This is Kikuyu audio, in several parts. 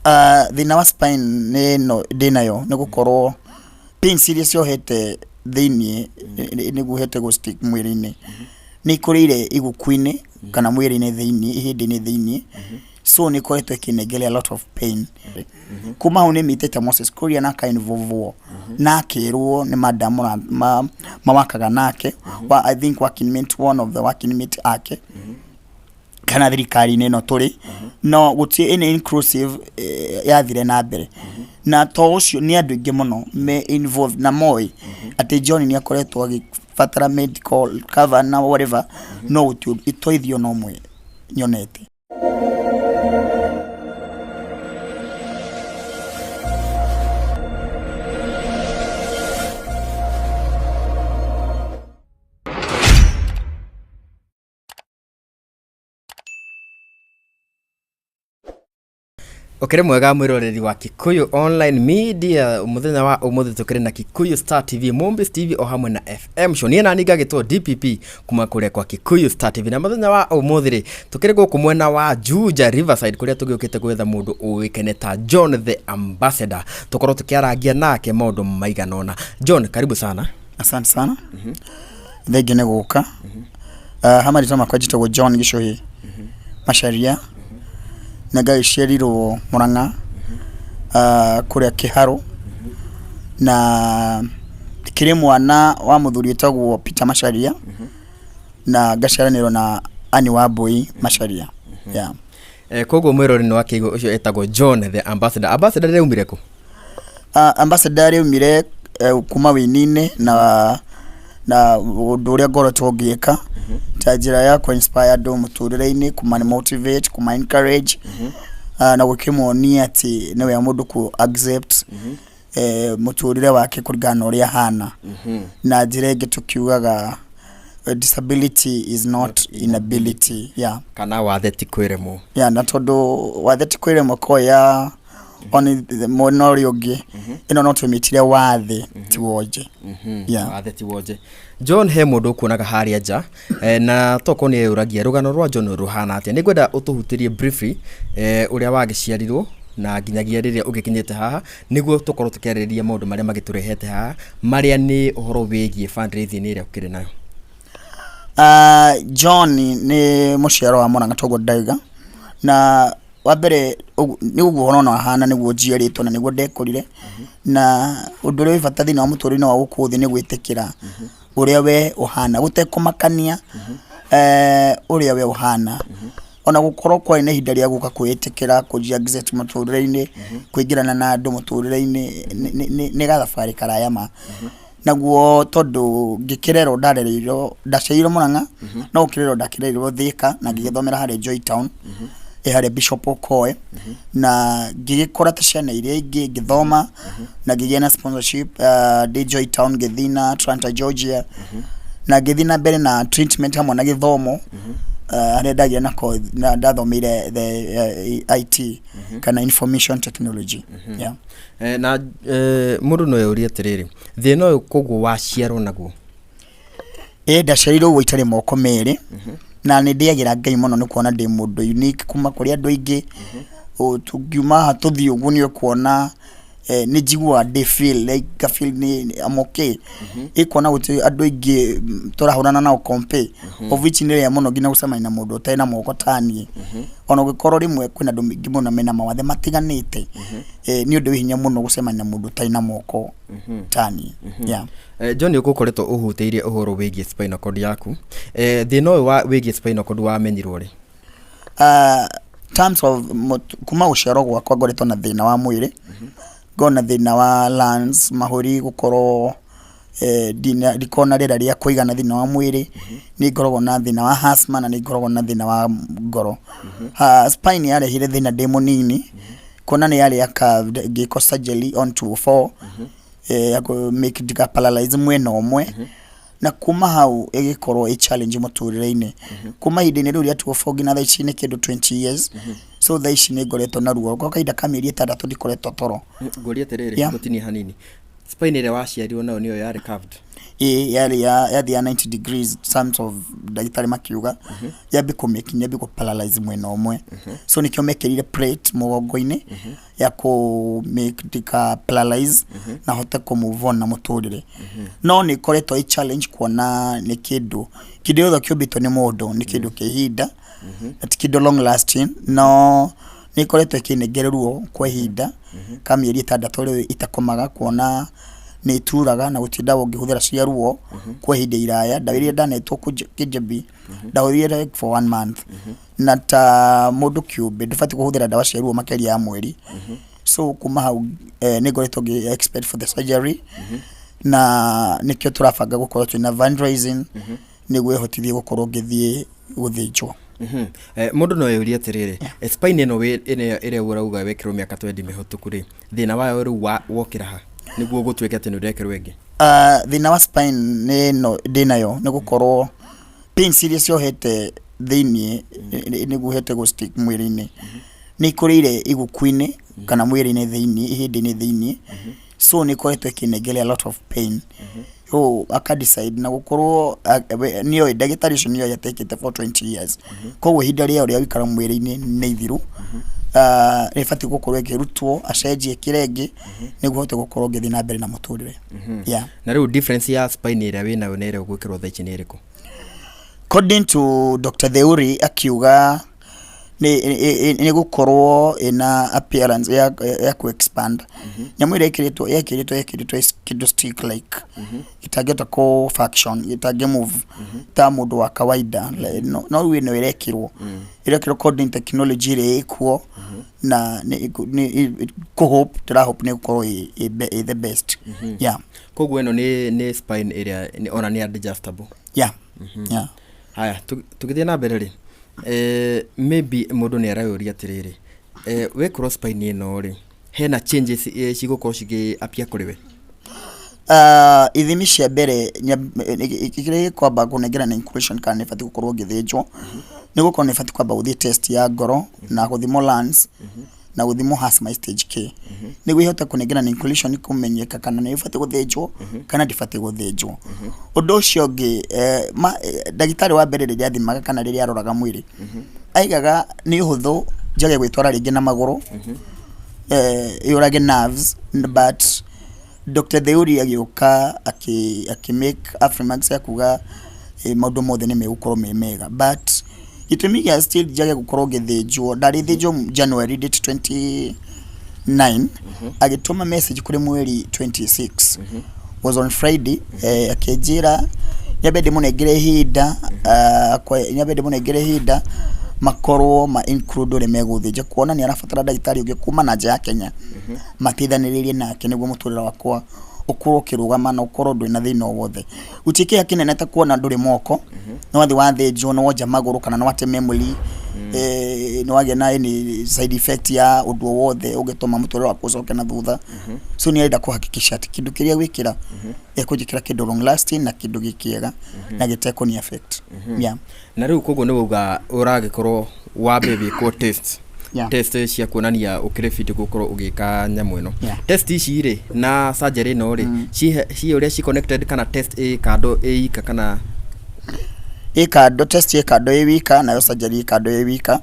Thĩna wa spine nĩ ĩno ndĩnayo nĩ gũkorwo pains iria ciohete thĩiniĩ nĩguo hote gũ stick mwĩrĩ-inĩ nĩ ikũrĩire iguku-inĩ kana mwĩrĩ-inĩ thĩiniĩ ihĩndĩ-inĩ thĩiniĩ, so nĩ ikoretwo ĩkĩnengere a lot of pain. Kuma hau nĩ meetĩte Moses Kuria na aka involve na akĩrwo nĩ madam mawakaga nake, wa I think working mate, one of the working mate ake kana thirikari-inĩ ĩno tũrĩ, no gũtirĩ any inclusive yathire na mbere. Na to ũcio nĩ andũ aingĩ mũno me involved na moĩ atĩ John nĩ akoretwo agĩbatara medical cover na whatever, no gũtirĩ ũteithio ona ũmwe nyonete. Ũkĩrĩ mwega mwĩroreri wa Kikuyu Online Media mũthenya wa ũmũthĩ tũkĩrĩ na Kikuyu Star TV, Mombis TV o hamwe na FM Show. Niĩ nani ngagĩtwo DPP kuma kũrĩa kwa Kikuyu Star TV na mũthenya wa ũmũthĩ rĩ tũkĩrĩ gũkũ mwena wa Juja Riverside kũrĩa tũgĩũkĩte gwetha mũndũ ũĩkaine ta John the Ambassador tũkorwo tũkĩarangia nake maũndũ maigana ũna. John, karibu sana. Asante sana. Thengiũ nĩ gũka. Ha marĩtwa makwa njĩtagwo John Gĩchũhĩ Macharia na ngagĩciarĩrwo Mũrang'a kũrĩa Kĩharũ na ndĩkĩrĩ mwana wa mũthuri wĩtagwo Peter Macharia na ngaciaranĩrwo na Ann Wambui Macharia. Yeah. Koguo mwĩrori nĩ wakĩigua ũcio etagwo John the Ambassador. Ambassador rĩaumire kũ? Ambassador rĩaumire kuma wĩini-inĩ na ũndũ ũrĩa ngoretwo ngĩka ta njĩra ya kũ inspire andũ mũtũrĩre-inĩ, kũma motivate, kũma encourage na gũkĩmonia atĩ nĩ wega mũndũ kũ accept mũtũrĩre wake kũringana na ũrĩa ahana. Na njĩra ĩngĩ tũkiugaga disability is not inability, yeah. Kana wathe ti kwĩremwo. Yeah, na tondũ wathe ti kwĩremwo koya on mwena ũrĩa ũngĩ ĩno no tũmĩtire wathe ti wonje. Yeah. Wathe ti wonje. John, he mũndũ ũkuonaga harĩa nja na tokorwo nĩ eyũragia rũgano rwa John rũhana atĩa. Nĩ ngwenda ũtũhutĩrie briefly ũrĩa wagĩciarirwo na nginyagia rĩrĩa ũgĩkinyĩte haha nĩguo tũkorwo tũkĩarĩrĩria maũndũ marĩa magĩtũrehete haha marĩa nĩ ũhoro wĩgiĩ fundraising ĩrĩa ũkĩrĩ nayo. John nĩ mũciaro wa Mũrang'a toguo ndauga na wa mbere nĩ ũguo ũrona hana nĩguo njiarĩtwo na nĩguo ndekũrire. Na ũndũ ũrĩa wĩ bata thĩinĩ wa mũtũrĩre wa gũkũ thĩ nĩ gwĩtĩkĩra ũrĩa we ũhana gũtekũmakania ũrĩa we ũhana. Ona gũkorwo kwarĩ na ihinda rĩa gũka kwĩĩtĩkĩra, kũnjia accept mũtũrĩre-inĩ, kũingĩrana na andũ mũtũrĩre-inĩ nĩ gathabarĩ karaya ma. Naguo tondũ ngĩkĩrerwo ndarereirwo, ndaciarĩirwo Mũrang'a, no gũkĩrerwo ndakĩrereirwo Thĩka na ngĩgĩthomera harĩa Joy Town, ĩ harĩa Bishop Okoe, na ngĩgĩkũra ta ciana iria ingĩ ngĩthoma na ngĩgĩa na sponsorship ndĩ Joy Town ngĩthiĩ na Atlanta Georgia, na ngĩthiĩ na mbere na treatment hamwe na gĩthomo, harĩa ndagĩire na kothi na ndathomeire the IT kana information technology. Yeah. Na mũndũ no eyũrie atĩrĩrĩ, thĩna ũyũ koguo waciarwo naguo? Ĩĩ ndaciarirwo ũguo itarĩ moko merĩ, na nĩ ndĩagĩra Ngai mũno nĩ kuona ndĩ mũndũ unique kuma kũrĩ andũ aingĩ. Tũngiuma haha tũthiĩ ũguo nĩ ũkuona nĩ njiguaga ndĩ feel like nga feel nĩ I'm okay. Ĩ kuona gũtirĩ andũ aingĩ tũrahũrana nao compare, of which nĩ rare mũno nginya gũcemania na mũndũ ũtarĩ na moko ta niĩ. Ona ũngĩkorwo rĩmwe kwĩna andũ aingĩ mũno mena mawathe matiganĩte, nĩ ũndũ wĩ hinya mũno gũcemania na mũndũ ũtarĩ na moko ta niĩ. Yeah. John ũgũkoretwo ũhutĩirie ũhoro wĩgiĩ spinal cord yaku. Thĩna ũyũ wa wĩgiĩ spinal cord wamenyirwo rĩ? Terms of kuma gũciarwo gwakwa ngoretwo na thĩna wa mwĩrĩ, ngorwo na thĩna wa lungs, mahũri gũkorwo ndikoragwo na rĩera rĩa kũigana thĩinĩ wa mwĩrĩ, nĩ ngoragwo na thĩna wa asthma na nĩ ngoragwo na thĩna wa ngoro. Spine yarehire thĩna ndĩ mũnini, kuona nĩ yarĩ ya curved ngĩkwo surgery on 204, ya kũ make ndika paralyze mwena ũmwe, na kuma hau ĩgĩkorwo ĩ challenge mũtũrĩre-inĩ. Kuma ihinda-inĩ rĩu rĩa 204 nginya thaa ici nĩ kĩndũ 20 years, so thaa ici nĩ ngoretwo na ruo, gwa kahinda ka mĩeri ĩtandatũ ndikoretwo toro. Ngũrie atĩrĩrĩ, ngũtinie hanini. Spine ĩrĩa waciarirwo nayo nĩyo yarĩ curved? Ĩ yarĩ ya yathi ya 90 degrees, terms of ndagĩtarĩ makiuga yambe kũmĩkinya, yambe kũ paralyze mwena ũmwe. So nĩkĩo mekĩrire plate mũgongo-inĩ ya kũ make ndika paralyze na hote kũ move on na mũtũrĩre. No nĩ ĩkoretwo ĩ challenge kuona nĩ kĩndũ kĩndũ gĩothe kĩũmbĩtwo nĩ mũndũ nĩ kĩndũ kĩa ihinda na ti kĩndũ long lasting, no nĩ ĩkoretwo ĩkĩnengere ruo kwa ihinda ka mĩeri 6 rĩu itakomaga, kuona nĩ ĩturaga na gũtirĩ ndawa ũngĩhũthĩra cia ruo kwa ihinda iraya. Ndawa iria ndanetwo kĩnjabi ndahũthĩrire like for one month, na ta mũndũ kĩũmbe ndũbatiĩ kũhũthĩra ndawa cia ruo makĩria ya mweri. So kuma hau nĩ ngoretwo ngĩ expect for the surgery, na nĩkĩo tũrabanga gũkorwo twĩna fundraising nĩguo ĩhotithie gũkorwo ngĩthiĩ gũthĩnjwo. Mũndũ no eyũrie atĩrĩrĩ, spine ĩno ĩrĩa ũrauga wekĩrwo mĩaka 20 mĩhĩtũku rĩ, thĩna wayo rĩu wokĩra ha nĩguo gũtuĩke atĩ nĩ ũrekĩrwo ĩngĩ? Thĩna wa spine nĩ ĩno ndĩnayo nĩ gũkorwo pins iria ciohete thĩiniĩ nĩguo ihote gũ stick mwĩrĩ-inĩ nĩ ikũrĩire iguku-inĩ kana mwĩrĩ-inĩ thĩiniĩ, ihĩndĩ-inĩ thĩiniĩ. So nĩ ikoretwo ĩkĩnengeria a lot of pain. So aka decide na gũkorwo nĩoĩ ndagĩtarĩ ũcio nĩoĩ atekĩte for 20 years, koguo ihinda rĩao rĩa gũikara mwĩrĩ-inĩ nĩ ithiru. Rĩbatiĩ gũkorwo ĩkĩrutwo acenjie ĩkĩre ĩngĩ nĩguo hote gũkorwo ngĩthiĩ na mbere na mũtũrĩre, yeah. Na rĩu difference ya spine ĩrĩa wĩnayo na ĩrĩa ũgwĩkĩrwo thaa ici nĩ ĩrĩkũ? According to Dr. Theuri, akiuga nĩ gũkorwo ĩna appearance ya ku expand. Nyamũ ĩrĩa ĩkĩrĩtwo kĩndũ stick like ĩtangĩhota kũ function, ĩtangĩ move ta mũndũ wa kawaida. No rĩu ĩno ĩrekĩrwo according technology ĩrĩa ĩkuo na nĩ kũ hope, ndĩra hope nĩ gũkorwo ĩ the best, yeah. Koguo ĩno nĩ spine ĩrĩa ona nĩ adjustable? Yeah. Haya, tũgĩthiĩ na mbere rĩ, maybe mũndũ nĩ areyũria atĩrĩrĩ, wekĩrwo spine ĩno rĩ, hena changes cigũkorwo cigĩ appear kũrĩ we? Ithimi cia mbere kĩrĩa gĩkwamba kũnengera inclusion kana nĩ batiĩ gũkorwo ngĩthĩnjwo nĩ gũkorwo nĩ batiĩ kwamba gũthiĩ test ya ngoro na gũthimwo lungs na gũthimwo asthma stage K nĩguo ihote kũnengera inclusion kũmenyeka kana nĩ ũbatiĩ gũthĩnjwo kana ndibatiĩ gũthĩnjwo. Ũndũ ũcio ũngĩ, ndagĩtarĩ wa mbere rĩrĩa athimaga kana rĩrĩa aroraga mwĩrĩ aigaga nĩ ũhũthũ njage gwĩtwara rĩngĩ na magũrũ, yũrage nerves, but Dr. Theuri agĩũka akĩ make affirmance ya kuga maũndũ mothe nĩ megũkorwo me mega, but gĩtũmi gĩa still njage gũkorwo ngĩthĩnjwo, ndarĩthĩnjwo January date 29, agĩtũma message kũrĩ mweri 26, was on Friday, akĩnjĩra nyambe ndĩmũnengere ihinda, nyambe ndĩmũnengere ihinda makorwo ma include ũrĩa megũthĩnja, kuona nĩ arabatara ndagĩtarĩ ũngĩ kuma na nja ya Kenya mateithanĩrĩrie nake nĩguo mũtũrĩre wakwa ũkorwo ũkĩrũgama na ũkorwo ndũrĩ na thĩna o wothe. Gũtirĩ kĩeha kĩnene ta kuona ndũrĩ moko, nĩ wathiĩ wathĩnjwo, nĩ wonja magũrũ kana nĩ wate memory, nĩ wagĩa na any side effect ya ũndũ o wothe ũngĩtũma mũtũrĩre waku ũcoke na thutha. So nĩ arenda kũhakikisha atĩ kĩndũ kĩrĩa gwĩkĩra ekũnjĩkĩra kĩndũ long lasting na kĩndũ gĩ kĩega na gĩtekũni affect, yeah. Na rĩu koguo nĩ wauga ũragĩkorwo wambe wĩkwo test test cia kuonania ũkĩrĩ fit gũkorwo ũgĩka nyamũ ĩno. Test ici rĩ na surgery ĩno rĩ, ci ũrĩa ci connected kana test ĩ kando ĩ ika kana? Ĩ kando, test ĩ kando ĩ wika, nayo surgery ĩ kando ĩ wika.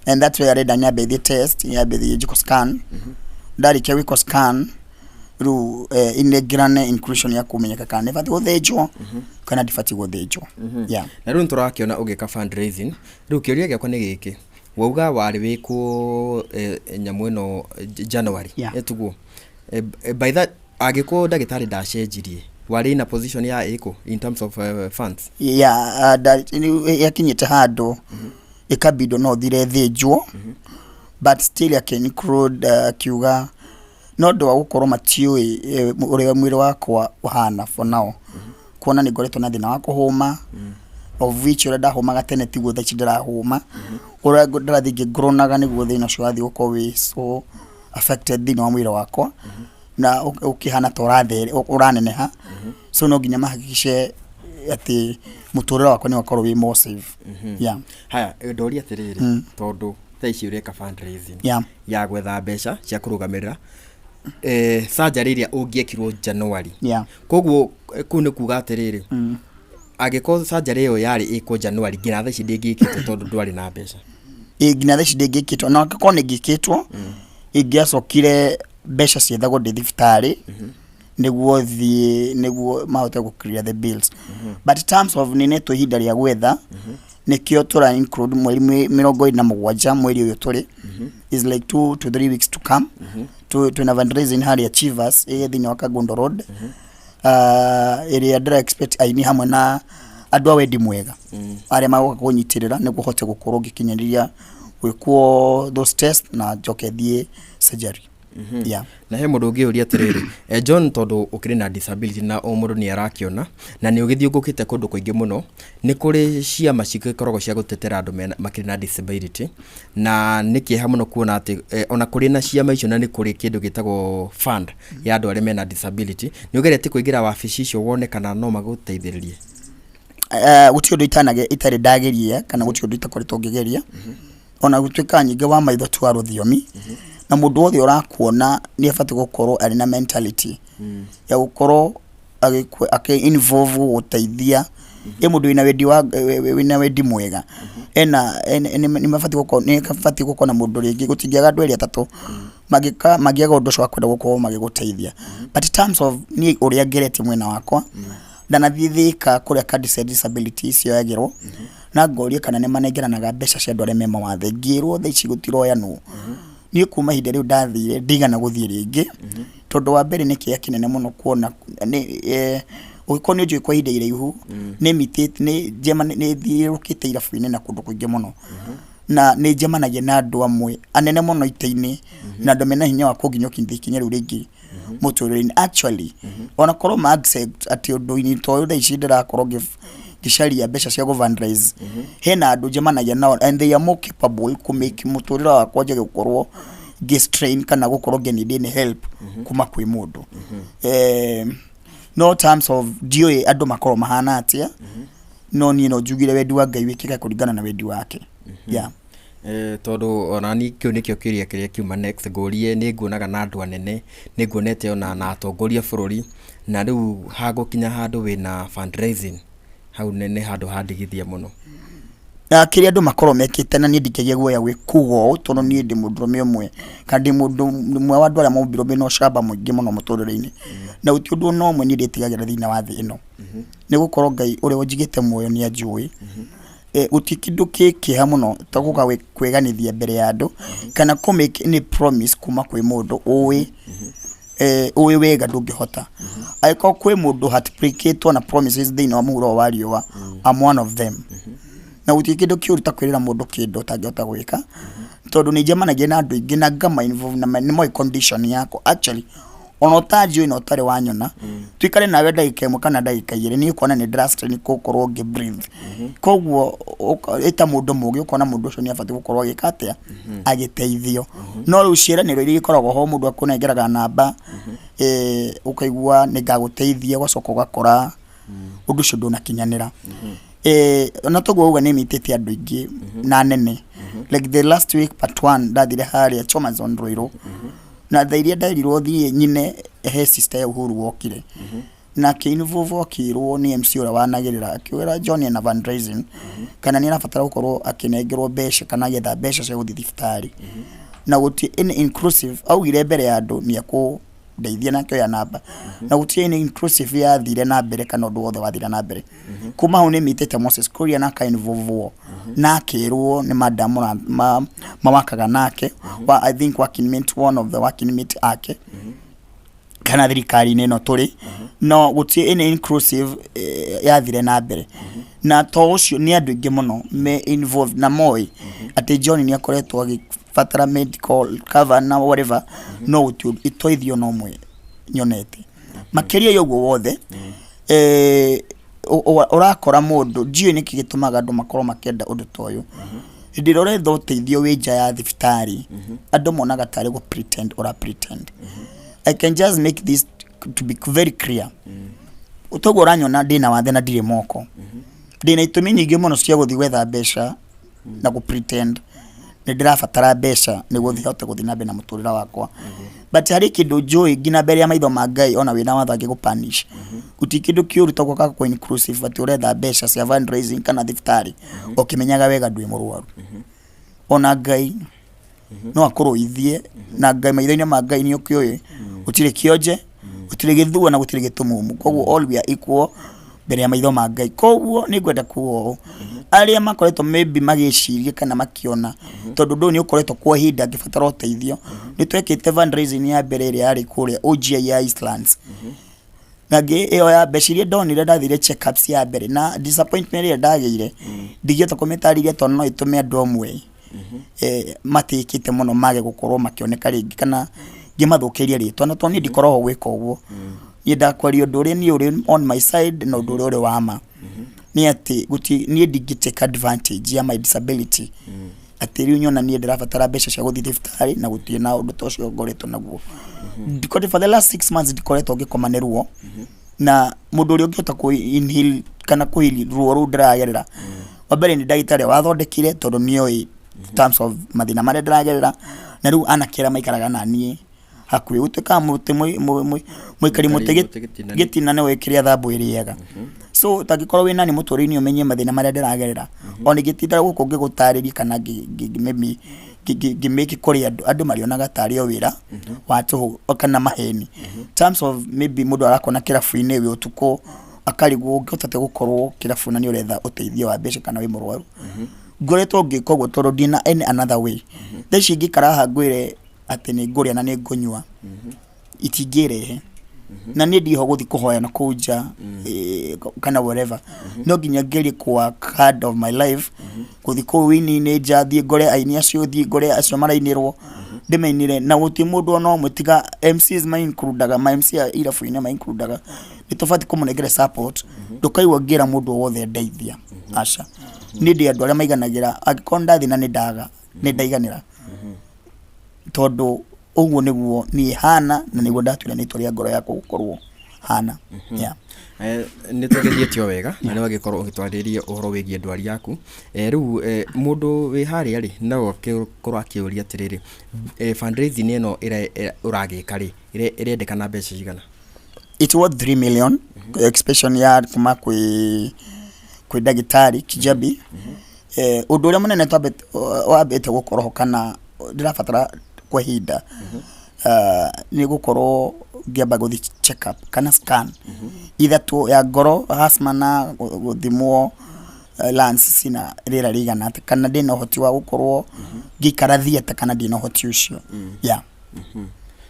And that's why arenda nyambe thiĩ test, nyambe thiĩ njĩkwo scan. Ndarĩkia gwĩkwo scan rĩu inengerane inclusion ya kũmenyeka kana nĩ batiĩ gũthĩnjwo kana ndibatiĩ gũthĩnjwo, yeah. Na rĩu nĩtũrakĩona ũgĩka fundraising. Rĩu kĩũria gĩakwa nĩ gĩkĩ, wauga warĩ wĩkwo nyamũ ĩno January? Tiguo? By that angĩkorwo ndagĩtarĩ ndacenjirie, warĩ in a position ya ĩkũ in terms of funds? Yeah, yakinyĩte handũ ĩkabindwo no thire thĩnjwo, but still akĩ include, akiuga no ũndũ wa gũkorwo matiũĩ ũrĩa mwĩrĩ wakwa ũhana for now, kuona nĩ ngoretwo na thĩna wa kũhũma, of which ũrĩa ndahũmaga tene tiguo thaa ici ndĩrahũma. Ũrĩa ndĩrathiĩ ngĩngronaga nĩguo thĩna ũcio ũrathiĩ gũkorwo wĩ so affected thĩinĩ wa mwĩrĩ wakwa na ũkĩhana ta ũraneneha. So no nginya mahakikice atĩ mũtũrĩre wakwa nĩ wakorwo wĩ more safe, yeah. Haya, ndoria atĩrĩrĩ, tondũ thaa ici ũreka fundraising ya gwetha mbeca cia kũrũgamĩrĩra. Surgery ĩrĩa ũngĩekirwo January. Koguo kũu nĩ kuga atĩrĩrĩ, angĩkorwo surgery ĩyo yarĩ ĩkwo January, nginya thaa ici ndĩngĩkĩtwo tondũ ndwarĩ na mbeca. Ĩ, nginya thaa ici ndĩngĩkĩtwo, na angĩkorwo nĩ ĩngĩkĩtwo, ingĩacokire mbeca ciethagwo ndĩ thibitarĩ nĩguo thiĩ, nĩguo mahote gũ clear the bills. But terms of nĩnetwo ihinda rĩa gwetha, nĩkĩo tũra include mweri 27 mweri ũyũ tũrĩ, is like 2 to 3 weeks to come. Twĩna fundraising harĩa Chivas ĩ thĩinĩ wa Kangundo Road, ĩrĩa ndĩra expect aini hamwe na andũ a wendi mwega arĩa magoka kũnyitĩrĩra nĩguo hote gũkorwo ngĩkinyanĩria gwĩkwo those test na njoke thiĩ surgery, yeah. Na he mũndũ ũngĩũria atĩrĩrĩ, John, tondũ ũkĩrĩ na disability na o mũndũ nĩ arakĩona na nĩ ũgĩthiũngũkĩte kũndũ kũingĩ mũno, nĩ kũrĩ ciama cigĩkoragwo cia gũtetera andũ makĩrĩ na disability, na nĩ kĩeha mũno kuona atĩ ona kũrĩ na ciama icio na nĩ kũrĩ kĩndũ gĩtagwo fund ya andũ arĩa mena disability, nĩ ũgeretie kũingĩra wabici icio wone kana no magũteithĩrĩrie? Gũtirĩ ũndũ itarĩ ndageria kana gũtirĩ ũndũ itakoretwo ngĩgeria, ona gũtuĩka nyingĩ wa maitho ti wa rũthiomi, na mũndũ wothe ũrakuona nĩ abatiĩ gũkorwo arĩ na mentality ya gũkorwo akĩ involve gũgũteithia. Ĩ mũndũ wĩna wendi mwega ena nĩ mabatiĩ gũkorwo, nĩ abatiĩ gũkorwo na mũndũ rĩngĩ, gũtingĩaga andũ erĩ atatũ mangĩka mangĩaga ũndũ ũcio wa kwenda gũkorwo magĩgũteithia. But in terms of niĩ ũrĩa ngeretie mwena wakwa, ndanathiĩ Thĩka kũrĩa kandi cia disability cioyagĩrwo, na ngoria kana nĩ manengeranaga mbeca cia andũ arĩa me mawathe, ngĩrwo thaa ici gũtiroyanwo. Niĩ kuma ihinda rĩu ndathire ndigana gũthiĩ rĩngĩ, tondũ wa mbere nĩ kĩeha kĩnene mũno kuona nĩ ũngĩkorwo nĩ ũnjũĩ kwa ihinda iraihu, nĩ mitĩte nĩ njema nĩ thiũrũrũkĩte irabu-inĩ na kũndũ kũingĩ mũno, na nĩ njemanagia na andũ amwe anene mũno itĩ-inĩ na andũ mena hinya wa kũnginyũkithia ikinya rĩu rĩngĩ mũtũrĩre-inĩ. Actually, ona korwo ma accept atĩ ũndũ-inĩ ta ũyũ thaa ici ndĩrakorwo ngĩcaria mbeca cia gũ fundraise, hena andũ njemanagia nao and they are more capable kũ make mũtũrĩre wakwa njage gũkorwo ngĩ strain kana gũkorwo ngĩ need any help kuma kwĩ mũndũ. No terms of ndiũĩ andũ makorwo mahana atĩa, no niĩ no njugire wendi wa Ngai wĩkĩke kũringana na wendi wake, yeah. Tondũ ona ni kĩu nĩkĩo kĩũria kĩrĩa kiuma next ngũrie. Nĩ nguonaga na andũ anene, nĩ nguonete ona na atongoria bũrũri, na rĩu hagũkinya handũ wĩna fundraising hau nĩ handũ handigithia mũno. Na kĩrĩa andũ makorwo mekĩte, na niĩ ndingĩgĩa guoya gwĩ kuga ũũ, tondũ niĩ ndĩ mũndũrũme ũmwe kana ndĩ mũndũ ũmwe wa andũ arĩa mombirwo mena ũcamba mũingĩ mũno mũtũrĩre-inĩ, na gũtirĩ ũndũ ona ũmwe niĩ ndĩtigagĩra thĩinĩ wa thĩ ĩno, nĩ gũkorwo Ngai ũrĩa ũnjigĩte muoyo nĩ anjũĩ. Gũtirĩ kĩndũ kĩ kĩeha mũno ta gũka kwĩganithia mbere ya andũ kana kũ make any promise kuma kwĩ mũndũ ũĩ ũĩ wega ndũngĩhota. Angĩkorwo kwĩ mũndũ heartbreakĩtwo na promises thĩinĩ wa mũhuro wa riũa, I'm one of them. Na gũtirĩ kĩndũ kĩũru ta kwĩrĩra mũndũ kĩndũ ũtangĩhota gwĩka, tondũ nĩ njemanagia na andũ aingĩ na ngama involve na nĩ moĩ condition yakwa. Actually, ona ũtanjũĩ na ũtarĩ wanyona, tuikare nawe ndagĩka 1 kana ndagĩka 2, niĩ ũkona nĩ ndĩra strain gũkorwo ngĩ breathe. Koguo ĩta mũndũ mũgĩ ũkona mũndũ ũcio nĩ abatiĩ gũkorwo agĩka atĩa, agĩteithio. No rĩu ciĩranĩro iria ikoragwo ho, mũndũ akũnengeraga namba, ũkaigua nĩ ngagũteithia, ũgacoka ũgakora ũndũ ũcio ndũnakinyanĩra. Na toguo uga nĩ mitĩte andũ aingĩ na nene, like the last week part one ndathire harĩa Chomazon Ruiru, na thaa iria nderirwo thiĩ nyine he sister ya Uhuru wokire na akĩ-involve, akĩrwo nĩ MC ũrĩa wanagĩrĩra, akĩwĩra John ena fundraising kana nĩ arabatara gũkorwo akĩnengerwo mbeca kana agĩetha mbeca cia gũthiĩ thibitarĩ, na gũtirĩ any inclusive augire mbere ya andũ nĩ ekũndeithia na akĩoya namba, na gũtirĩ any inclusive yathire na mbere kana ũndũ wothe wathire na mbere. Kuma hau nĩ mitĩte Moses Kuria na aka-involve na akĩrwo nĩ madam mawakaga nake wa, I think, working mate, one of the working mate ake kana thirikari-inĩ ĩno tũrĩ, no gũtirĩ any inclusive yathire na mbere. Na to ũcio, nĩ andũ aingĩ mũno me involved na moĩ atĩ John nĩ akoretwo agĩbatara medical cover na whatever, no gũtirĩ ũteithio no ũmwe nyonete. Makĩria ya ũguo wothe, ũrakora mũndũ, ndiũĩ nĩkĩ gĩtũmaga andũ makorwo makĩenda ũndũ ta ũyũ. Hĩndĩ ĩrĩa ũretha ũteithio wĩ nja ya thibitarĩ, andũ monaga tarĩ gũ pretend ũra pretend. I can just make this to be very clear. Toguo ũranyona ndĩna wathe na ndirĩ moko, ndĩna itũmi nyingĩ mũno cia gũthiĩ gwetha mbeca na gũ pretend. Nĩ ndĩrabatara mbeca nĩguo hote gũthiĩ na mbere na mũtũrĩre wakwa, but harĩ kĩndũ njũĩ nginya mbere ya maitho ma Ngai, ona wĩna watho angĩgũpunish, gũtirĩ kĩndũ kĩũru ta gũka kũ inclusive atĩ ũretha mbeca cia fundraising kana thibitarĩ ũkĩmenyaga wega ndwĩ mũrwaru. Ona Ngai no akũrũithie, na Ngai, maitho-inĩ ma Ngai nĩ ũkĩũĩ gũtirĩ kĩonje, gũtirĩ gĩthua na gũtirĩ gĩtumumu. Koguo all we are equal mbere ya maitho ma Ngai. Koguo nĩ ngwenda kuga ũũ, arĩa makoretwo maybe magĩciria kana makĩona, tondũ ũndũ ũyũ nĩ ũkoretwo kwa ihinda ngĩbatara ũteithio, nĩ twekĩte fundraising ya mbere ĩrĩa yarĩ kũrĩa OGI ya Eastlands, na ngĩ ĩyo ya mbeca iria ndonire ndathire check ups ya mbere, na disappointment ĩrĩa ndagĩire ndingĩhota kũmĩtarĩria, tondũ no ĩtũme andũ amwe matĩkĩte mũno mage gũkorwo makĩoneka rĩngĩ kana ngĩmathũkĩrie rĩtwa. Na tondũ niĩ ndikoragwo gwĩka ũguo, niĩ ndakwaria ũndũ ũrĩa niĩ ũrĩ on my side, na ũndũ ũrĩa ũrĩ wa ma nĩ atĩ gũti niĩ ndingĩ take advantage ya my disability atĩ rĩu nyona niĩ ndĩrabatara mbeca cia gũthiĩ thibitarĩ, na gũtirĩ na ũndũ ta ũcio ngoretwo naguo. Ndikoretwo for the last 6 months ndikoretwo ngĩkoma nĩ ruo, na mũndũ ũrĩa ũngĩhota kũ inhale kana kũ heal ruo rũu ndĩragerera, wa mbere nĩ ndagĩtarĩ wathondekire, tondũ nĩoĩ terms of mathĩna marĩa ndĩragerera. Na rĩu anake arĩa maikaraga na niĩ hakuhĩ, gũtuĩkaga mũtĩ mũikari mũtĩ mũtĩ gĩtina gĩtina nĩwe kĩrĩa thambũ ĩrĩaga. So ũtangĩkorwo wĩ nani mũtũrĩre-inĩ ũmenye mathĩna marĩa ndĩragerera, ona ingĩtinda gũkũ ngĩgũtarĩria kana maybe ngĩmĩke kũrĩ andũ, andũ marĩonaga tarĩ o wĩra wa tũhũ kana maheni, terms of maybe mũndũ arakona kĩrabu-inĩ wĩ ũtukũ akarigwo ũngĩhota atĩa gũkorwo kĩrabu na nĩ ũretha ũteithio wa mbeca kana wĩ mũrwaru. Ngoretwo ngĩka ũguo tondũ ndina any another way. Thaa ici ingĩikara haha ngwĩre atĩ nĩ ngũrĩa na nĩ ngũnyua, itingĩrehe, na niĩ ndiho gũthiĩ kũhoya na kũu nja kana whatever. No nginya ngerie kũ work hard of my life, gũthiĩ kũu wĩini-inĩ nja, thiĩ ngore aini acio, thiĩ ngore acio marainĩrwo, ndĩmainĩre, na gũtirĩ mũndũ ona ũmwe tiga MCs maincludaga, ma MC a irabu-inĩ maincludaga. Nĩ tũbatiĩ kũmũnengere support. Ndũkaigua ngĩra mũndũ o wothe ndeithia, aca. Niĩ ndĩ andũ arĩa maiganagĩra angĩkorwo nĩ ndathiĩ na nĩ ndaga, nĩ ndaiganĩra, tondũ ũguo nĩguo niĩ hana na nĩguo ndatuire nĩ itua rĩa ngoro yakwa gũkorwo hana, yeah. Nĩ tũgĩthiĩte o wega na nĩ wagĩkorwo ũgĩtwarĩria ũhoro wĩgiĩ ndwari yaku. Rĩu mũndũ wĩ harĩa rĩ, no agĩkorwo akĩũria atĩrĩrĩ, fundraising ĩno ũragĩka rĩ, ĩrendekana mbeca cigana? It worth 3 million expression ya kuma kwĩ ndagĩtarĩ Kijabi. Ũndũ ũrĩa mũnene wambĩte gũkorwo ho kana ndĩrabatara kwa ihinda nĩ gũkorwo ngĩamba gũthiĩ check up kana scan ithatũ ya ngoro, asthma, na gũthimwo lungs cina rĩera rĩigana atĩa, kana ndĩna ũhoti wa gũkorwo ngĩikara theatre kana ndina ũhoti ũcio, yeah.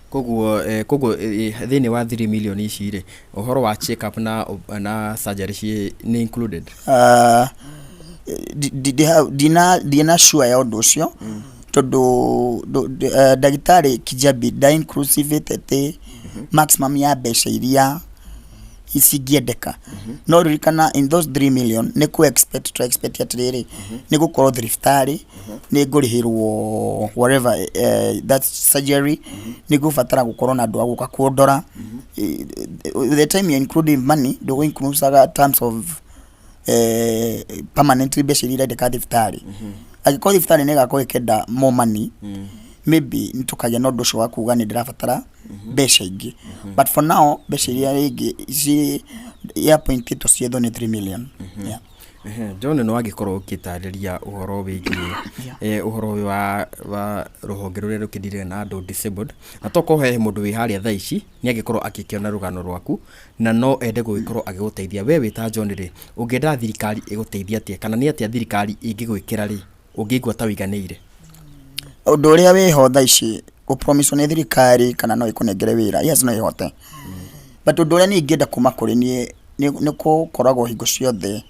Koguo thĩinĩ wa 3 million ici rĩ, ũhoro wa check up na surgery ciĩ nĩ included? Ndina sure ya ũndũ ũcio, tondũ ndagĩtarĩ Kijabi nda inclusive atĩ maximum ya mbeca iria cingĩendeka. No ririkana, in those 3 million nĩ kũ expect to expect atĩrĩrĩ, nĩ gũkorwo thibitarĩ nĩ ngũrĩhĩrwo whatever, that surgery, nĩ ngũbatara gũkorwo na andũ a gũka kũndora. The time you including money, ndũgũ include terms of permanently mbeca iria irendeka thibitarĩ. Angĩkorwo thibitarĩ nĩ ĩgakorwo ĩkĩenda more money, maybe nĩ tũkagĩa na ũndũ ũcio wa kuga nĩ ndĩrabatara mbeca ingĩ, but for now mbeca iria rĩngĩ ci appointĩtwo ciethwo nĩ 3 million, yeah. Ehe, John, nĩ wagĩkorwo ũgĩtarĩria ũhoro wĩgiĩ ũhoro ũyũ wa rũhonge rũrĩa rũkĩndire na andũ disabled, na tokorwo he mũndũ wĩ harĩa thaa ici nĩ angĩkorwo agĩkĩona rũgano rwaku na no ende gũgĩkorwo agĩgũteithia. We wĩ ta John rĩ, ũngĩenda thirikari ĩgũteithie atĩa, kana nĩ atĩa thirikari ĩngĩgwĩkĩra rĩ ũngĩigua ta ũiganĩire? Ũndũ ũrĩa wĩho thaa ici, gũpromiswo nĩ thirikari kana no ĩkũnengere wĩra, yes, no ĩhote, but ũndũ ũrĩa niĩ ingĩenda kuma kũrĩ niĩ nĩ gũkoragwo hingo ciothe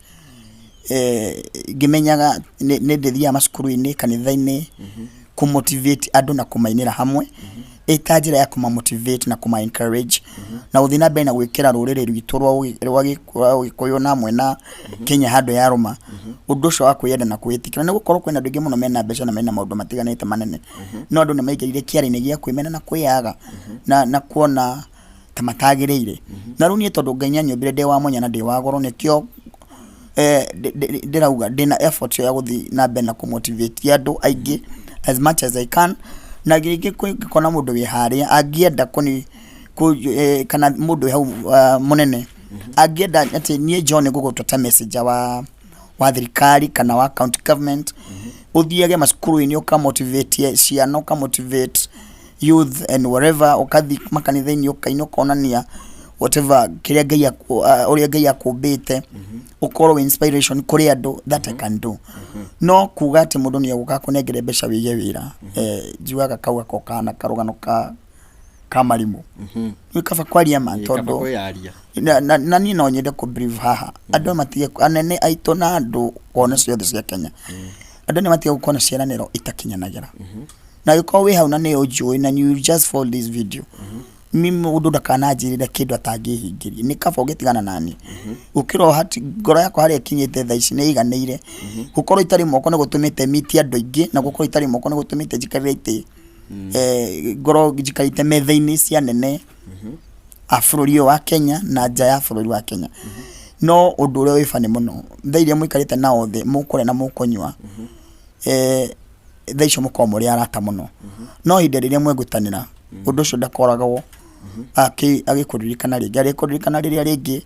ngĩmenyaga nĩ ndĩthiaga macukuru-inĩ, kanitha-inĩ, kũ motivate andũ na kũmainĩra hamwe ĩ ta njĩra ya kũma motivate na kũma encourage na gũthiĩ na mbere na gwĩkĩra rũrĩrĩ rwitũ rwa Ũgĩkũyũ na hamwe na Kenya handũ yarũma ũndũ ũcio wa kwĩyenda na kwĩĩtĩkĩra, nĩ gũkorwo kwĩna andũ aingĩ mũno mena mbeca na mena maũndũ matiganĩte manene, no andũ nĩ maingĩrire kĩara-inĩ gĩa kwĩmena na kwĩyaga na kuona ta matagĩrĩire. Na rĩu niĩ, tondũ Ngai nĩ anyũmbire ndĩ wa mwanya na ndĩ wa goro, nĩkĩo ndĩrauga ndĩna effort ĩyo ya gũthiĩ na mbere na kũmotivate andũ aingĩ As much as I can. Na rĩngĩ ngĩkona mũndũ wĩ harĩa angĩenda kũni kana mũndũ wĩ hau mũnene angĩenda atĩ niĩ John ngũgũtua ta messenger wa thirikari kana wa county government, ũthiage macukuru-inĩ ũka motivate ciana, ũka motivate youth and whatever, ũgathiĩ makanitha-inĩ ũkaina, ũkonania whatever kĩrĩa Ngai ũrĩa Ngai akũmbĩte, ũkorwo wĩ inspiration kũrĩ andũ, that I can do. No kuga atĩ mũndũ nĩ egũka akũnengere mbeca wĩige wĩra, njugaga kau gako kana karũgano ka marimũ. Nĩ kaba kwaria ma. Ĩ, kaba tondũ kwĩyaria. Na niĩ no nyende kũ brief haha andũ matige, anene aitũ na andũ kona ciothe cia Kenya, andũ nĩ matige gũkorwo na ciĩranĩro itakinyanagĩra. Na angĩkorwo wĩ hau na nĩ ũnjũĩ na you just follow this video, mimi mũndũ ndakananjĩrĩre kĩndũ atangĩhingĩria. Nĩ kaba ũgĩtigana nani gũkĩra ũhati ngoro yakwa harĩa ĩkinyĩte thaa ici nĩ ĩiganĩire. Gũkorwo itarĩ moko nĩ gũtũmĩte miti andũ aingĩ, na gũkorwo itarĩ moko nĩ gũtũmĩte njikarĩre itĩ, ngorwo njikarĩte metha-inĩ cia nene a bũrũri ũyũ wa Kenya na nja ya bũrũri wa Kenya. No ũndũ ũrĩa wĩ bani mũno, thaa iria mũikarĩte nao thĩ mũkũrĩa na mũkũnyua, thaa icio mũkorwo mũrĩ arata mũno, no ihinda rĩrĩa mwegũtanĩra, ũndũ ũcio ndakoragwo agĩkũririkana rĩngĩ, arĩkũririkana rĩrĩa rĩngĩ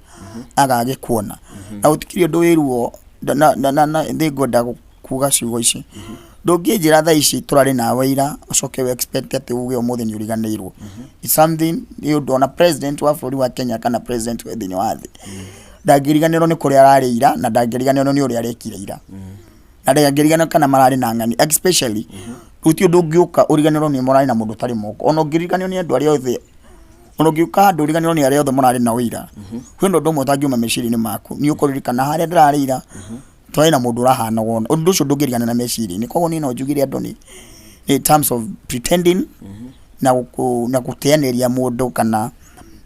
agagĩkuona. Na gũtikĩrĩ ũndũ wĩ ruo na nĩngwenda kuga ciugo ici: ndũngĩnjĩra thaa ici tũrarĩ nawe ira, ũcoke we expect atĩ uge ũmũthĩ nĩ ũriganĩirwo. It's something nĩ ũndũ ona president wa bũrũri wa Kenya kana president wa thĩinĩ wa thĩ ndangĩriganĩrwo nĩ kũrĩa ararĩ ira, na ndangĩriganĩrwo nĩ ũrĩa arekire ira, na ndangĩriganĩrwo kana mararĩ na ng'ani. Especially gũtirĩ ũndũ ũngĩũka ũriganĩrwo nĩ mũrarĩ na mũndũ ũtarĩ moko. Ona ũngĩriganĩrwo nĩ andũ arĩa othe, ona ũngĩũka handũ ũriganĩrwo nĩ arĩa othe mũrarĩ nao ira, kwĩna ũndũ ũmwe ũtangiuma meciria-inĩ maku: nĩ ũkũririkana harĩa ndĩrarĩ ira twarĩ na mũndũ ũrahana wona. Ũndũ ũcio ndũngĩrigana na meciria-inĩ. Koguo niĩ no njugire andũ nĩ in terms of pretending na gũteanĩria mũndũ kana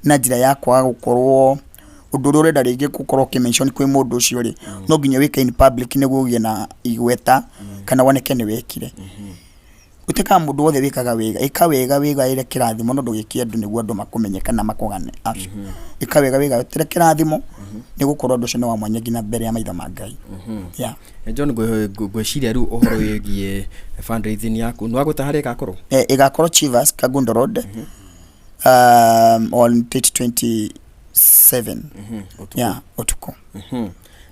na njĩra ya kwaga gũkorwo ũndũ ũrĩa ũrenda rĩngĩ gũkorwo ũkĩ-mention kwĩ mũndũ ũcio rĩ, no nginya wĩke in public nĩguo ũgĩe na igweta kana woneke nĩ wekire. Gũtuĩkaga mũndũ wothe wĩkaga wega, ĩka wega wĩgaĩre kĩrathimo, no ndũgĩke andũ nĩguo andũ makũmenye kana makũgane. Aca, ĩka wega wĩgaĩre kĩrathimo, nĩ gũkorwo ũndũ ũcio nĩ wa mwanya nginya mbere ya maitho ma Ngai, yeah. John, ngwĩciria rĩu ũhoro wĩgiĩ fundraising yaku nĩ wagwĩta harĩa ĩgakorwo. Ĩgakorwo Chivas, Kangundo Road, on date 27. Yeah, ũtukũ.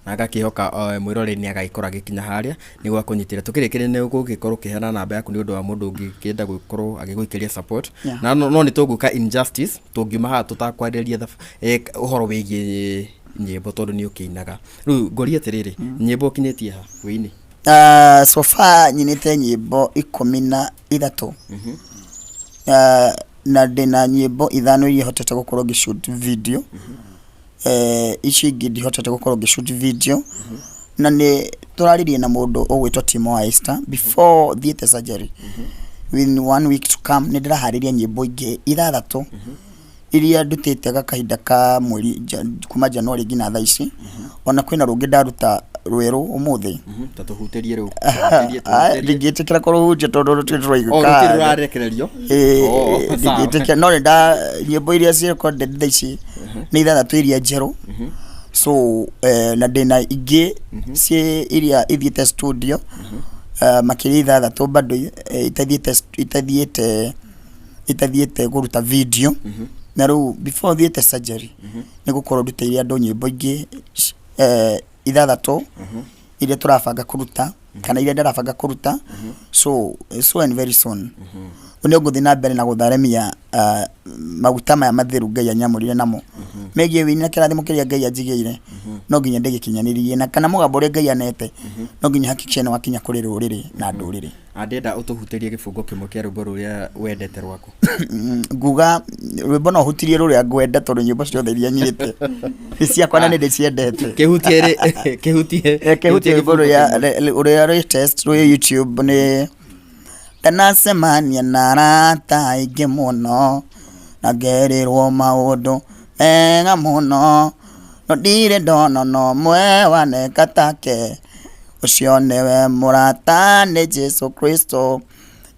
Na ngakĩhoka mwĩroreri nĩ agagĩkorwo agĩkinya harĩa nĩguo akũnyitĩre. Tũkĩrĩkĩrĩria, nĩ ũgũgĩkorwo ũkĩheana namba yaku nĩ ũndũ wa mũndũ ũngĩkĩenda gũkorwo agĩgũikĩria support. Na no nĩ tũgwĩka injustice tũngiuma haha tũtakwarĩrĩria ũhoro wĩgiĩ nyĩmbo, tondũ nĩ ũkĩinaga. Rĩu ngũrie atĩrĩrĩ, nyĩmbo ũkinyĩtie ha wĩini? So far nyinĩte nyĩmbo 13, na ndĩna nyĩmbo ithano iria hotete gũkorwo ngĩ-shoot video. Ici ingĩ ndihotete gũkorwo ngĩ-shoot video. Na nĩ tũraririe na mũndũ ũgwĩtwo Timo wa Esther before thiĩte surgery. Within one week to come nĩ ndĩraharĩria nyĩmbo ingĩ ithathatũ iria ndutĩte gakahinda ka mweri kuma January nginya thaa ici. Ona kwĩna rũngĩ ndaruta rwerũ ũmũthĩ. Ta tũhutĩrie rĩu. Ah, Tũhutĩrie. Ndingĩtĩkĩra kũrũhunjia tondũ rũtirĩ O tũraiguĩka rũtirĩ handũ. rũrarekererio. Ĩĩ, Oh, sawa. ndingĩtĩkĩra, no nĩ nda nyĩmbo iria ci recorded thaa ici nĩ ithathatũ iria njerũ. So na ndĩna ingĩ ciĩ iria ithiĩte studio, makĩria ithathatũ bado itathiĩte kũruta video. Na rĩu before thiĩte surgery nĩ gũkorwo ndutĩire andũ nyĩmbo ingĩ ithathatũ iria tũrabanga kũruta kana iria ndĩrabanga kũruta. So and very soon nĩ ngũthiĩ na mbere na gũtheremia maguta maya matheru Ngai anyamũrire namo megiĩ wĩini, na kĩrathimo kĩrĩa Ngai anjigĩire no nginya ndĩgĩkinyanĩrie, na kana mũgambo ũrĩa Ngai anete no nginya hakikishe nĩ wakinya kũrĩ rũrĩrĩ na ndũrĩrĩ. Andĩenda ũtũhutĩrie gĩbungo kĩmwe kĩa rwĩmbo rũrĩa wendete rwaku. Nguga rwĩmbo no hutirie rũrĩa ngwenda, tondũ nyĩmbo ciothe iria nyinĩte nĩ ciakwa na nĩ ndĩciendete. Kĩhutie kĩhutie. Kĩhutie rwĩmbo rũrĩa latest rwĩ YouTube nĩ "Ndanacemania na arata aingĩ mũno na ngerirwo maũndũ mega mũno, no ndirĩ ndona no ũmwe waneka take. Ũcio nĩwe mũrata, nĩ Jesu Kristo.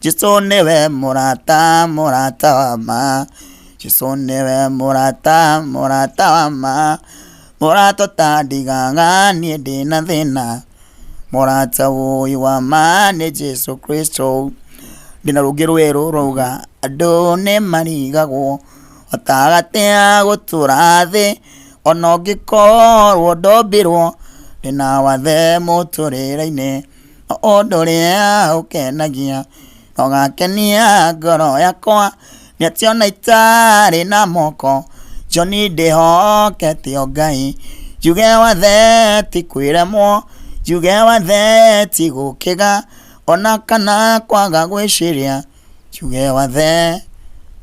Jesu nĩwe mũrata, mũrata wa ma. Jesu nĩwe mũrata, mũrata wa ma, mũrata ũtandigaga niĩ ndĩna thĩna. Mũrata ũyũ wa ma nĩ Jesu Kristo." Ndĩna rũngĩ rwerũ rwauga andũ nĩ marigagwo gatagatĩ ya gũtũra thĩ ona ũngĩkorwo ndombirwo ndĩna wathe mũtũrĩre-inĩ no ũndũ ũrĩa ũkenagia na ũgakenia ngoro yakwa nĩ atĩ ona itarĩ na moko John ndĩhokete o Ngai njuge wathe ti kwĩremwo njuge wathe ti gũkĩga ona kana kwaga gwĩciria njuge wathe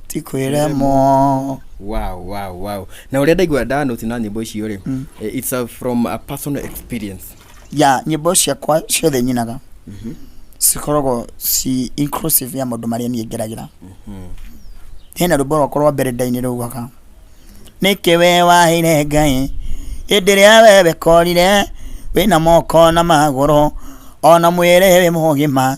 ti kwĩremwo. Wow. Na ũrĩa ndaigua ndanũti na nyĩmbo icio rĩ, it's from a personal experience. Ya nyĩmbo ciakwa ciothe nyinaga cikoragwo ci inclusive ya maũndũ marĩa niĩ ngeragĩra. Hena rwĩmbo rwakwa rwa mbere ndainire raugaga nĩkĩ we waheire Ngai hĩndĩ ĩrĩa we wekorire wĩna moko na magũrũ ona mwĩrĩ wĩ mũgima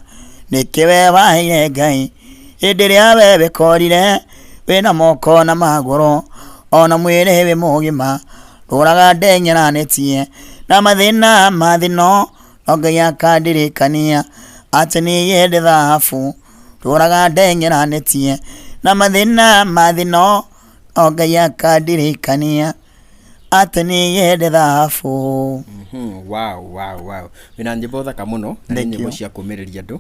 nĩkĩ we waheire Ngai hĩndĩ ĩrĩa we wekorire wĩna moko na magũrũ ona mwĩrĩ wĩ mũgima ndũraga ndeng'eranĩtie na mathĩna ma thĩ no no Ngai akandirikania atĩ niĩ ndĩ thahabu ndũraga ndeng'eranĩtie na mathĩna ma thĩ no no Ngai akandirikania atĩ niĩ ndĩ thahabu. Wow. Wĩna nyĩmbo thaka mũno na nĩ Thank nyĩmbo you. cia kũmĩrĩria andũ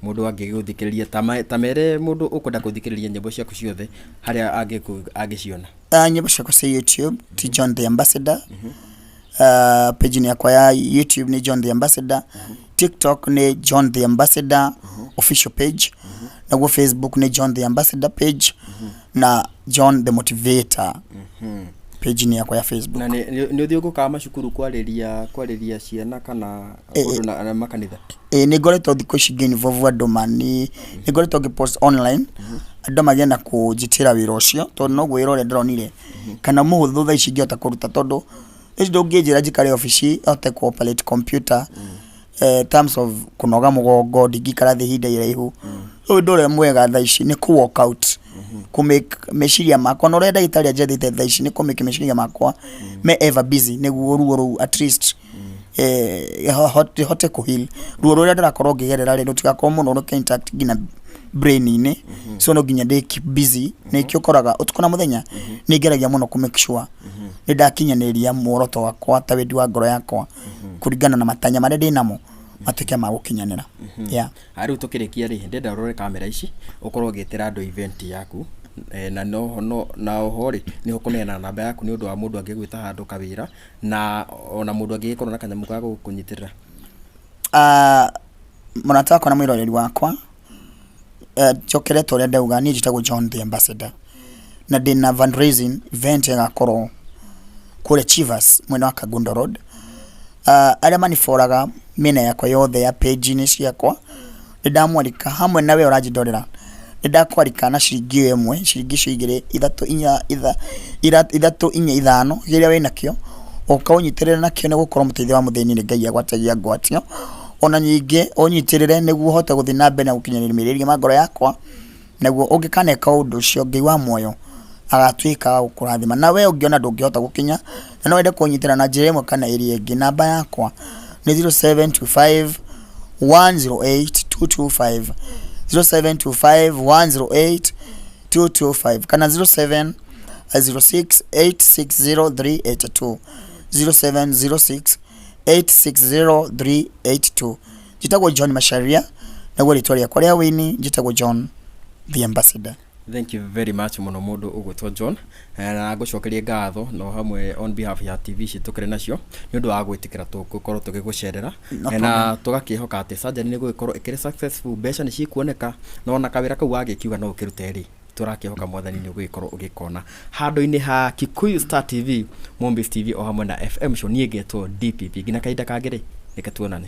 mũndũ angĩgũthikĩrĩria ta mere mũndũ ũkwenda gũthikĩrĩria nyĩmbo ciaku ciothe harĩa angĩciona. Nyĩmbo ciakwa cia YouTube ti John the Ambassador. Page yakwa ya YouTube nĩ John the Ambassador. TikTok nĩ John the Ambassador official page. Naguo Facebook nĩ John the Ambassador page na John the Motivator page nĩ yakwa ya Facebook. Na nĩ ũthiũngũkaga macukuru kwarĩria ciana kana kũndũ na makanitha? Ĩĩ nĩ ngoretwo thikũ ici ngĩ involve andũ mani nĩ ngoretwo ngĩ post online andũ magĩe na kũnjĩtĩra wĩra ũcio tondũ noguo wĩra ũrĩa ndĩronire kana mũhũthũ thaa ici ingĩhota kũruta tondũ thaa ici ndũngĩnjĩra njikare obici hote kũ operate computer terms of kũnoga mũgongo ndingĩikara thĩ ihinda iraihu. Rĩu ũndũ ũrĩa mwega thaa ici nĩ kũ work out kũ make meciria makwa na ũrĩa ndagĩtarĩ anjathĩte thaa ici nĩ kũ make meciria makwa me ever busy nĩguo ruo rũu at least hote kũ heal ruo rũrĩa ndĩrakorwo ngĩgerera rĩ rũtigakorwo mũno rũkĩ intact nginya brain-inĩ so no nginya ndĩ keep busy nĩkĩo ũkoraga ũtukũ na mũthenya nĩ ngeragia mũno kũ make sure nĩ ndakinyanĩria muoroto wakwa ta wendi wa ngoro yakwa kũringana na matanya marĩa ndĩnamo matuĩke ma gũkinyanĩra, yeah. Rĩu tũkĩrĩkia rĩ, ndĩrenda ũrore kamera ici ũkorwo ũgĩtĩra andũ event yaku na no no na oho rĩ nĩ ũkũneana namba yaku nĩ ũndũ wa mũndũ angĩgwĩta handũ kawĩra na ona mũndũ angĩgĩkorwo na kanyamũ ga gũkũnyitĩrĩra. Mũrata wakwa na mwĩroreri wakwa, njokere ta ũrĩa ndauga niĩ njĩtagwo John the Ambassador na ndĩna fundraising event ĩgakorwo kũrĩa Chivas mwena wa Kangundo Road. Arĩa maniboraga mĩena yakwa yothe ya page-inĩ ciakwa nĩ ndamwarika hamwe na we ũranjĩndorera nĩ ndakwarika na ciringi ĩyo ĩmwe, ciringi icio igĩrĩ, ithatũ, inya, ithatũ, inya, ithano kĩrĩa wĩnakĩo ũka ũnyitĩrĩre nakĩo nĩ gũkorwo mũteithia wa mũthĩni nĩ Ngai agwatagia ngwatio. Ona ningĩ ũnyitĩrĩre nĩguo ũhote gũthiĩ na mbere na gũkinyanĩria merirĩria ma ngoro yakwa, naguo ũngĩkaneka ũndũ ũcio Ngai wa muoyo agatuĩka wa gũkũrathima. Na we ũngĩona ndũngĩhota gũkinya na no wende kũnyitĩrĩra na njĩra ĩmwe kana ĩrĩa ĩngĩ, namba yakwa nĩ 0725 108 225, 0725 108 225 kana 0706 860 382, 0706 860 382. Njĩtagwo John Macharia naguo rĩtwa rĩakwa rĩa wĩini njĩtagwo John the Ambassador. Thank you very much mũno mũndũ ũgwĩtwo John, na ngũcokerie ngatho no hamwe on behalf ya TV ici tũkĩrĩ nacio nĩ ũndũ wa gwĩtĩkĩra tũgũkorwo tũgĩgũcerera. No Na tũgakĩhoka atĩ surgery nĩ gũgĩkorwo ĩkĩrĩ successful, mbeca nĩ cikuoneka na ona kawĩra kau wagĩkiuga no ũkĩrute rĩ, tũrakĩhoka mwathani nĩ ũgũgĩkorwo ũgĩkona handũ-inĩ ha Kikuyu Star TV, Mombis TV o hamwe na FM Show. Niĩ ngetwo DPP nginya kahinda kangĩ rĩ, reke tuonane.